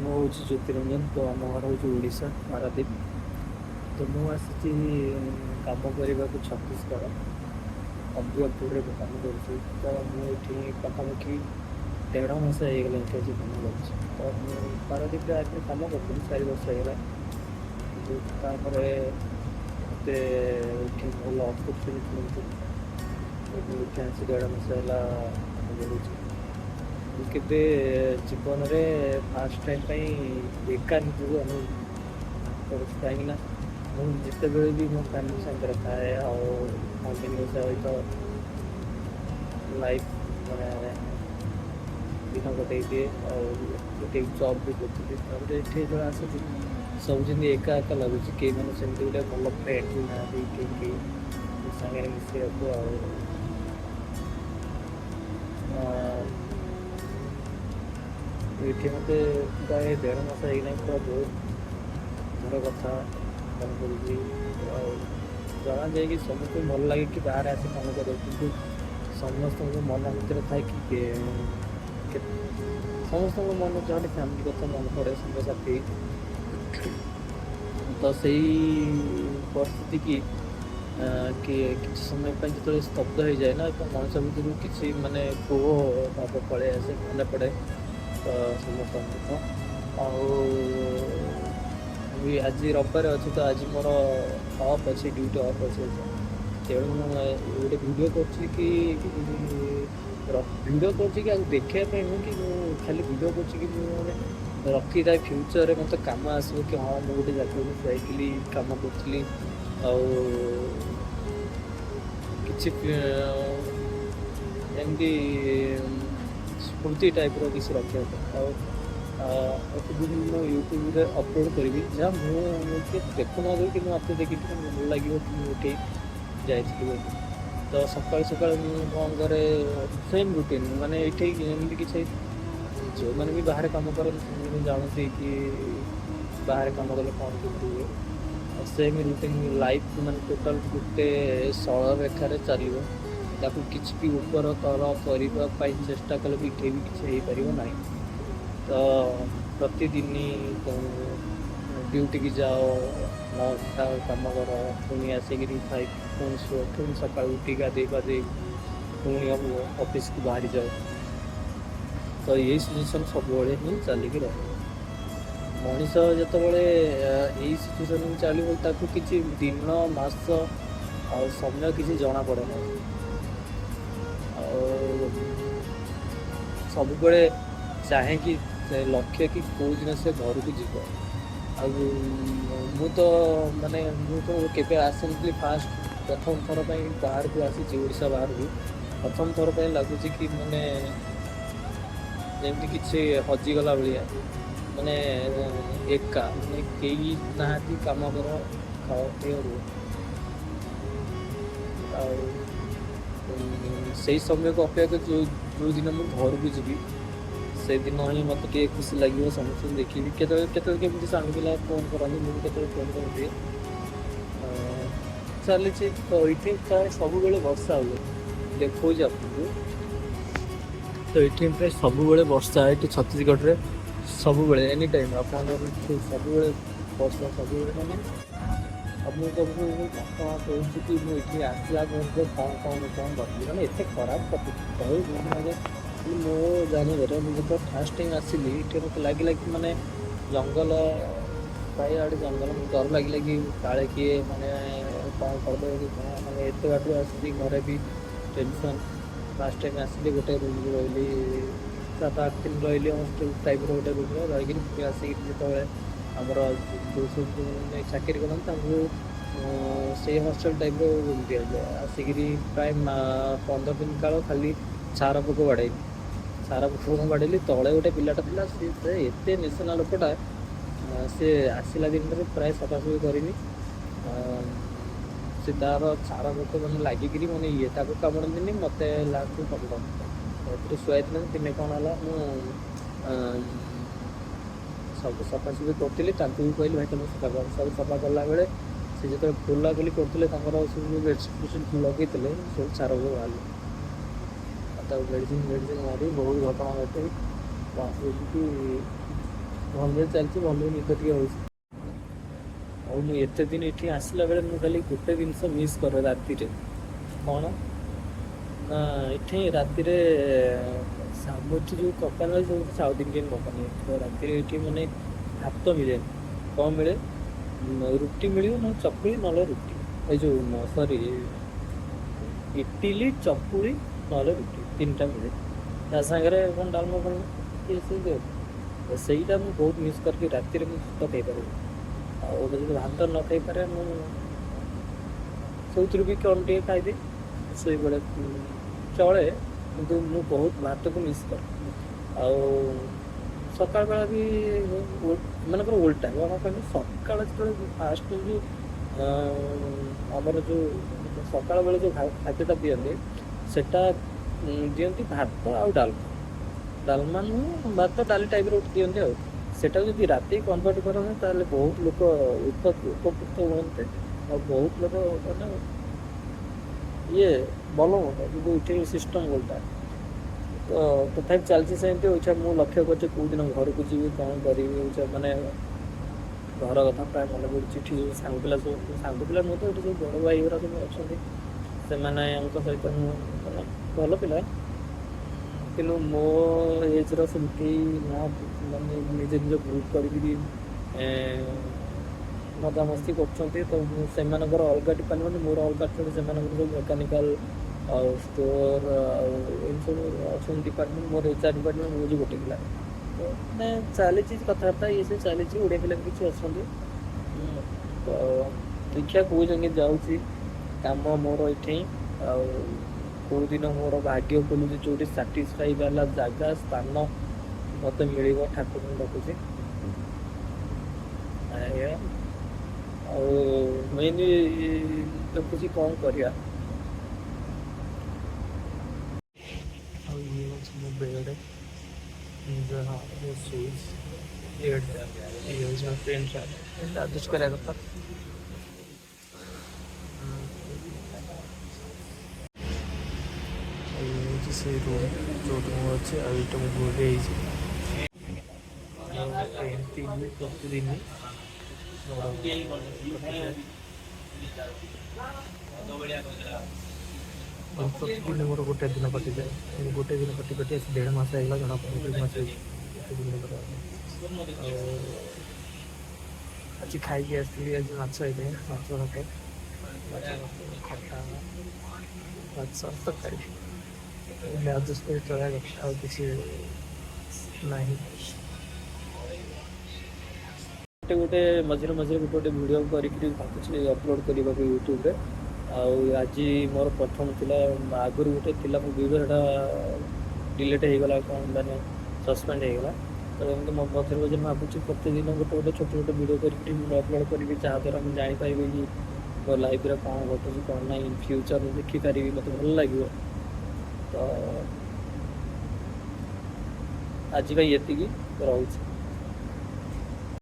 ମୁଁ ହେଉଛି ଜ୍ୟୋତିରଞ୍ଜନ। ତ ଆମ ଘର ହେଉଛି ଓଡ଼ିଶା, ପାରାଦ୍ୱୀପ। ତ ମୁଁ ଆସିଛି କାମ କରିବାକୁ ଛତିଶଗଡ଼ ଅମ୍ବିକାପୁରରେ କାମ କରୁଛି। ତ ମୁଁ ଏଠି ପାଖାପାଖି 1.5 ମାସ ହେଇଗଲା ଏଠି ଆସି କାମ କରୁଛି। ତ ମୁଁ ପାରାଦ୍ୱୀପରେ ଆଗରୁ କାମ କରୁଥିଲି, 4 ବର୍ଷ ହେଇଗଲା। କିନ୍ତୁ ତାପରେ ମୋତେ ଏଠି ଭଲ ଅପରଚୁନିଟି ମିଳୁଥିଲା। ମୁଁ ଏଠି ଆସି 1.5 ମାସ ହେଲା କାମ କରୁଛି। ମୁଁ କେବେ ଜୀବନରେ ଫାର୍ଷ୍ଟ ଟାଇମ୍ ପାଇଁ ଏକା ନିଜକୁ ଅନୁଭବ କରୁଛି, କାହିଁକିନା ମୁଁ ଯେତେବେଳେ ବି ମୋ ଫ୍ୟାମିଲି ସାଙ୍ଗରେ ଥାଏ ଆଉ ଫ୍ୟାମିଲିଙ୍କ ସହିତ ଲାଇଫ୍ ମାନେ ଦିନ କଟେଇ ଦିଏ ଆଉ ଗୋଟେ ଜବ୍ ବି କରୁଥିଲି। ତାପରେ ଏଠି ଯେତେବେଳେ ଆସୁଛି, ସବୁ ଯେମିତି ଏକା ଏକା ଲାଗୁଛି। କେହି ମାନେ ସେମିତି ଗୋଟେ ଭଲ ଫ୍ରେଣ୍ଡ ବି ନାହାନ୍ତି, କେହି କେହି ମୋ ସାଙ୍ଗରେ ମିଶିବାକୁ। ଆଉ ଏଇଠି ମୋତେ ପ୍ରାୟ 1.5 ମାସ ହେଇଗଲାଣି। ପୁରା ବହୁତ ଘର କଥା ମନେ ପଡ଼ୁଛି। ଆଉ ଜଣାଯାଏ କି ସମସ୍ତଙ୍କୁ ଭଲ ଲାଗେ କି ବାହାରେ ଆସି କାମ କରିବାକୁ, କିନ୍ତୁ ସମସ୍ତଙ୍କ ମନ ଭିତରେ ଥାଏ କି ସମସ୍ତଙ୍କ ମନ ଯାହାହେଲେ ଫ୍ୟାମିଲି କଥା ମନେ ପଡ଼େ, ସାଙ୍ଗସାଥି। ତ ସେଇ ପରିସ୍ଥିତି କି କିଛି ସମୟ ପାଇଁ ଯେତେବେଳେ ସ୍ତବ୍ଧ ହେଇଯାଏ ନା, ତ ମଣିଷ ଭିତରୁ କିଛି ମାନେ କୋହ ଭାବ ପଳେଇ ଆସେ, ମନେ ପଡ଼େ ତ ସମସ୍ତଙ୍କ କଥା। ଆଉ ବି ଆଜି ରବିବାର ଅଛି, ତ ଆଜି ମୋର ଅଫ୍ ଅଛି, ଡ୍ୟୁଟି ଅଫ୍ ଅଛି ଆଜି। ତେଣୁ ମୁଁ ଗୋଟେ ଭିଡ଼ିଓ କରୁଛି କି ଭିଡ଼ିଓ କରୁଛି କି ଆଉ ଦେଖିବା ପାଇଁ ନୁହେଁ କି ମୁଁ ଖାଲି ଭିଡ଼ିଓ କରୁଛି କି ମୁଁ ମାନେ ରଖିଥାଏ, ଫ୍ୟୁଚରରେ ମୋତେ କାମ ଆସିବ କି ହଁ, ମୁଁ ଗୋଟେ ଜାଗାକୁ ଯାଇଥିଲି, କାମ କରୁଥିଲି ଆଉ କିଛି ଏମିତି ସ୍ମୃତି ଟାଇପ୍ର କିଛି ରଖିବା ପାଇଁ। ଆଉ ଏତେ ଦିନ ମୁଁ ୟୁଟ୍ୟୁବରେ ଅପଲୋଡ଼ କରିବି, ଯାହା ମୁଁ କିଏ ଦେଖୁନଥିବି, କିନ୍ତୁ ମୋତେ ଦେଖିକି ଭଲ ଲାଗିବ କି ମୁଁ ଏଠି ଯାଇଥିଲି ବୋଲି। ତ ସକାଳୁ ସକାଳୁ ମୁଁ କ'ଣ କରେ, ସେମ୍ ରୁଟିନ୍। ମାନେ ଏଇଠି ଏମିତି କିଛି, ଯେଉଁମାନେ ବି ବାହାରେ କାମ କରନ୍ତି ସେମାନେ ବି ଜାଣନ୍ତି କି ବାହାରେ କାମ କଲେ କ'ଣ କେମିତି ହୁଏ। ସେମ୍ ରୁଟିନ୍ ଲାଇଫ୍, ମାନେ ଟୋଟାଲ୍ ଗୋଟେ ସରଳ ରେଖାରେ ଚାଲିବ। ତାକୁ କିଛି ବି ଉପର ତଳ କରିବା ପାଇଁ ଚେଷ୍ଟା କଲେ ବି ଏଠି ବି କିଛି ହେଇପାରିବ ନାହିଁ। ତ ପ୍ରତିଦିନ ଡ୍ୟୁଟିକି ଯାଅ, 9 ଘଣ୍ଟା କାମ କର, ପୁଣି ଆସିକିରି ଖାଇ ପୁଣି ଶୁଅ, ପୁଣି ସକାଳୁ ଉଠି ଗାଧେଇ ପାଧେଇ ପୁଣି ଅଫିସକୁ ବାହାରି ଯାଅ। ତ ଏଇ ସିଚୁଏସନ୍ ସବୁବେଳେ ହିଁ ଚାଲିକି ରହେ। ମଣିଷ ଯେତେବେଳେ ଏଇ ସିଚୁଏସନ୍ ଚାଲିବ, ତାକୁ କିଛି ଦିନ, ମାସ ଆଉ ସମୟ କିଛି ଜଣା ପଡ଼େ ନାହିଁ। ଆଉ ସବୁବେଳେ ଚାହେଁ କି ସେ ଲକ୍ଷ୍ୟ କି କେଉଁ ଦିନ ସେ ଘରକୁ ଯିବ। ଆଉ ମୁଁ ତ ମାନେ ମୁଁ ତ କେବେ ଆସିନଥିଲି। ଫାଷ୍ଟ ପ୍ରଥମ ଥର ପାଇଁ ବାହାରକୁ ଆସିଛି, ଓଡ଼ିଶା ବାହାରକୁ ପ୍ରଥମ ଥର ପାଇଁ। ଲାଗୁଛି କି ମାନେ ଯେମିତି କିଛି ହଜିଗଲା ଭଳିଆ, ମାନେ ଏକା, ମାନେ କେହି ନାହାନ୍ତି। କାମ କର, ଖାଅ, ପିଅ, ରୁହ। ଆଉ ସେଇ ସମୟକୁ ଅପେକ୍ଷା କରି, ଯେଉଁ ଯେଉଁ ଦିନ ମୁଁ ଘରକୁ ଯିବି, ସେଦିନ ହିଁ ମୋତେ ଟିକେ ଖୁସି ଲାଗିବ, ସମସ୍ତଙ୍କୁ ଦେଖିବି। କେତେବେଳେ କେତେବେଳେ କେମିତି ସାଙ୍ଗ ପିଲା ଫୋନ୍ କରନ୍ତି, ମୁଁ ବି କେତେବେଳେ ଫୋନ୍ କରିଦିଏ। ଚାଲିଛି ତ। ଏଇଠି ପ୍ରାୟ ସବୁବେଳେ ବର୍ଷା ହୁଏ, ଦେଖଉଛି ଆପଣଙ୍କୁ। ତ ଏଠି ପ୍ରାୟ ସବୁବେଳେ ବର୍ଷା। ଏଠି ଛତିଶଗଡ଼ରେ ସବୁବେଳେ, ଏନି ଟାଇମ୍ ଆପଣଙ୍କର ଏଠି ସବୁବେଳେ ବର୍ଷା, ସବୁବେଳେ। ମାନେ ଆଉ ମୁଁ ତମକୁ ଘଟଣା କହୁଛି କି ମୁଁ ଏଠି ଆସିଲା ପରେ କ'ଣ କ'ଣ କ'ଣ କରିଥିଲି। ମାନେ ଏତେ ଖରାପ କହିବି ମାନେ ମୋ ଜାଣିବାରେ, ମୁଁ ଯେତେବେଳେ ଫାର୍ଷ୍ଟ ଟାଇମ୍ ଆସିଲି ଏଠି, ମୋତେ ଲାଗିଲା କି ମାନେ ଜଙ୍ଗଲ, ଚାରିଆଡ଼େ ଜଙ୍ଗଲ। ମୋତେ ଡର ଲାଗିଲା କି କାଳେ କିଏ ମାନେ କ'ଣ କରିଦେବ କି କ'ଣ। ମାନେ ଏତେ ବାଟରୁ ଆସିଛି, ଘରେ ବି ଟେନସନ୍। ଫାର୍ଷ୍ଟ ଟାଇମ୍ ଆସିଲି, ଗୋଟେ ରୁମ୍ରେ ରହିଲି, 7-8 ଦିନ ରହିଲି ହଷ୍ଟେଲ ଟାଇପ୍ର ଗୋଟେ ରୁମ୍ରେ ରହିକିରି। ପୁଣି ଆସିକି ଯେତେବେଳେ ଆମର ଯେଉଁ ସବୁ ଯେଉଁମାନେ ଚାକିରି କରନ୍ତି, ତାଙ୍କୁ ସେଇ ହଷ୍ଟେଲ ଟାଇପ୍ର ରୁମ୍ ଦିଆଯାଏ। ଆସିକିରି ପ୍ରାୟ 15 ଦିନ କାଳ ଖାଲି ଚାର ପୋକ ବାଡ଼େଇଲି, ଚାର ପୋକ ବାଡ଼େଇଲି। ତଳେ ଗୋଟେ ପିଲାଟା ଥିଲା, ସେ ଏତେ ନିଶନା ଲୋକଟା, ସେ ଆସିଲା ଦିନଠାରୁ ପ୍ରାୟ ସଫାସଫି କରିନି। ସେ ତାର ଚାର ପୋକ ମାନେ ଲାଗିକିରି ମାନେ ଇଏ ତାକୁ କାମୁଡ଼ନ୍ତିନି, ମୋତେ ଲାଷ୍ଟକୁ କାମୁଡ଼ନ୍ତି। ଏଥିରେ ଶୁଆଇଥିଲେ। ଦିନେ କ'ଣ ହେଲା, ମୁଁ ସବୁ ସଫାସଫି କରୁଥିଲି। ତାଙ୍କୁ ବି କହିଲି, "ଭାଇ, ତମେ ସଫା କର।" ସବୁ ସଫା କଲା ବେଳେ ସେ ଯେତେବେଳେ ଖୋଲାଖୋଲି କରୁଥିଲେ, ତାଙ୍କର ସବୁ ଯେଉଁ ବେଡ଼ସିଟ୍ ଫେଡ଼ସିଟ୍ ଲଗେଇଥିଲେ, ସବୁ ଚାର ପୋକ ବାହାରିଲା। ଆଉ ତାକୁ ମେଡ଼ିସିନ ଫେଡ଼ିସିନ ମାରି ବହୁତ ଘଟଣା ଘଟି। ଏମିତି ଭଲରେ ଚାଲିଛି, ଭଲରେ ନିଦ ଟିକେ ହେଉଛି। ଆଉ ମୁଁ ଏତେ ଦିନ ଏଠି ଆସିଲା ବେଳେ ମୁଁ ଖାଲି ଗୋଟେ ଜିନିଷ ମିସ୍ କରେ ରାତିରେ। କ'ଣ ନା, ଏଠି ରାତିରେ ଏଠି ଯେଉଁ କମ୍ପାନୀ ଅଛି, ସବୁ ସାଉଥ୍ ଇଣ୍ଡିଆନ୍ କମ୍ପାନୀ। ତ ରାତିରେ ଏଠି ମାନେ ଭାତ ମିଳେନି। କ'ଣ ମିଳେ? ରୁଟି ମିଳିବ, ନହେଲେ ଚକୁଳି, ନହେଲେ ରୁଟି, ଏ ଯେଉଁ ସରି, ଇଟିଲି, ଚକୁଳି ନହେଲେ ରୁଟି, ତିନିଟା ମିଳେ। ତା ସାଙ୍ଗରେ କ'ଣ ଡାଲମା ଫାଲମା ଇଏ ସେ ଦିଅ। ତ ସେଇଟା ମୁଁ ବହୁତ ମିସ୍ କରିକି ରାତିରେ ମୁଁ ଭାତ ଖାଇପାରିବି। ଆଉ ଯଦି ଭାତ ନ ଖାଇପାରେ, ମୁଁ ସେଇଥିରୁ ବି କ'ଣ ଟିକେ ଖାଇଦିଏ, ଶୋଇପଡ଼େ, ଚଳେ। କିନ୍ତୁ ମୁଁ ବହୁତ ଭାତକୁ ମିସ୍ କରେ। ଆଉ ସକାଳ ବେଳା ବି ଏମାନଙ୍କର ଓଲଟା। କ'ଣ କହିଲେ, ସକାଳ ଯେତେବେଳେ ଫାଷ୍ଟ ଯେଉଁ ଆମର ଯେଉଁ ସକାଳ ବେଳେ ଯେଉଁ ଖାଦ୍ୟଟା ଦିଅନ୍ତି, ସେଟା ଦିଅନ୍ତି ଭାତ ଆଉ ଡାଲମା। ଡାଲମା ନୁହଁ, ଭାତ ଡାଲି ଟାଇପ୍ର ଗୋଟେ ଦିଅନ୍ତି। ଆଉ ସେଟାକୁ ଯଦି ରାତି କନଭର୍ଟ କରନ୍ତେ, ତାହେଲେ ବହୁତ ଲୋକ ଉପକୃତ ହୁଅନ୍ତେ ଆଉ ବହୁତ ଲୋକ ମାନେ ଇଏ ଭଲ ହୁଅନ୍ତା। କିନ୍ତୁ ଏଠି ସିଷ୍ଟମ୍ ଓଲଟା। ତ ତଥାପି ଚାଲିଛି ସେମିତି। ଏଇଟା ମୁଁ ଲକ୍ଷ୍ୟ କରିଛି, କେଉଁ ଦିନ ଘରକୁ ଯିବି, କ'ଣ କରିବି। ମାନେ ଘର କଥା ପ୍ରାୟ ମନେ ପଡ଼ୁଛି। ଏଠି ଯେଉଁ ସାଙ୍ଗ ପିଲା ସବୁ, ସାଙ୍ଗ ପିଲା ନୁହଁ ତ, ଏଠି ସବୁ ବଡ଼ ଭାଇ ଗୁଡ଼ା ସବୁ ଅଛନ୍ତି, ସେମାନଙ୍କ ସହିତ ମୁଁ ମାନେ ଭଲ ପିଲା, କିନ୍ତୁ ମୋ ଏଜ୍ର ସବୁ କେହି ନାହାନ୍ତି। ସେମାନେ ନିଜ ନିଜ ଗ୍ରୁପ୍ କରିକିରି ମଜାମସ୍ତି କରୁଛନ୍ତି। ତ ମୁଁ ସେମାନଙ୍କର ଅଲଗା ଡିପାର୍ଟମେଣ୍ଟ, ମୋର ଅଲଗା ଅଛନ୍ତି। ସେମାନଙ୍କର ସବୁ ମେକାନିକାଲ ଆଉ ଷ୍ଟୋର ଆଉ ଏମିତି ସବୁ ଅଛନ୍ତି ଡିପାର୍ଟମେଣ୍ଟ। ମୋର ଏଚ୍ ଆର୍ ଡିପାର୍ଟମେଣ୍ଟ, ମୁଁ ହେଉଛି ଗୋଟେ ପିଲା। ତ ମାନେ ଚାଲିଛି କଥାବାର୍ତ୍ତା, ଇଏ ସେ ଚାଲିଛି। ଓଡ଼ିଆ ପିଲା ବି କିଛି ଅଛନ୍ତି। ତ ଦେଖିବା କେଉଁ ଯାକେ ଯାଉଛି କାମ ମୋର ଏଠି, ଆଉ କେଉଁ ଦିନ ମୋର ଭାଗ୍ୟ ଖୋଲୁଛି, ଯେଉଁଠି ସାଟିସ୍ଫାଇ ବାଲା ଜାଗା ସ୍ଥାନ ମୋତେ ମିଳିବ, ଠାକୁରଙ୍କୁ ଡାକୁଛି। ଆଜ୍ଞା। ଆଉ ମେନ୍ ଦେଖୁଛି କ'ଣ କରିବା। ଆଉ ଇଏ ହେଉଛି ମୋ ବେଡ଼, ଯାହା ମୁଁ ଶୋଇଛି। ଇଏ ହେଉଛି ମୋ ପ୍ୟାଣ୍ଟ ସାର୍ଟ। ଆଡ଼ଜଷ୍ଟ କରିବା କଥା। ଆଉ ଇଏ ହେଉଛି ସେଇ ରୁମ୍ ଯେଉଁଠି ମୁଁ ଅଛି। ଆଉ ଏଇଟା ମୁଁ ଘୋଡ଼େଇ ହେଇଛି। ଆଉ ଏମିତି ହିଁ ପ୍ରତିଦିନ ମୋର କଟିଯାଏ। ଆଉ ପ୍ରତିଦିନ ମୋର ଗୋଟେ ଦିନ କଟିଯାଏ। ଗୋଟେ ଦିନ କଟି କଟି ଆସି ଦେଢ଼ ମାସ ହେଇଗଲା, ଜଣା ପଡ଼ୁନି। ଦେଢ଼ ମାସ ହେଇଛି ଗୋଟେ ଦିନ ପରେ। ଆଉ ଆଜି ଖାଇକି ଆସିଥିଲି। ଆଜି ମାଛ ହେଇଥିଲା, ମାଛ ଭାତ, ମାଛ ଭାତ, ଖଟା, ମାଛ ତରକାରୀ। ଆଡ଼ଜଷ୍ଟ କରି ଚଳିବା କଥା, ଆଉ କିଛି ନାହିଁ। ଗୋଟେ ଗୋଟେ ମଝିରେ ମଝିରେ ଗୋଟେ ଗୋଟେ ଭିଡ଼ିଓ କରିକିରି ଭାବୁଛି ଅପଲୋଡ଼ କରିବାକୁ ୟୁଟ୍ୟୁବରେ। ଆଉ ଆଜି ମୋର ପ୍ରଥମ ଥିଲା। ଆଗରୁ ଗୋଟେ ଥିଲା ମୋ ଭିଡ଼ିଓ, ସେଇଟା ଡିଲିଟ୍ ହେଇଗଲା, କ'ଣ ମାନେ ସସ୍ପେଣ୍ଡ ହେଇଗଲା। ତ ଏମିତି ମୋ ମଝିରେ ମଝିରେ ଭାବୁଛି ପ୍ରତିଦିନ ଗୋଟେ ଗୋଟେ ଛୋଟ ଛୋଟ ଭିଡ଼ିଓ କରିକିରି ମୁଁ ଅପଲୋଡ଼ କରିବି, ଯାହାଦ୍ୱାରା ମୁଁ ଜାଣିପାରିବି କି ମୋ ଲାଇଫ୍ରେ କ'ଣ ଘଟୁଛି, କ'ଣ ନାହିଁ, ଇନ୍ ଫ୍ୟୁଚର୍ ଦେଖିପାରିବି, ମୋତେ ଭଲ ଲାଗିବ। ତ ଆଜି ପାଇଁ ଏତିକି ରହୁଛି।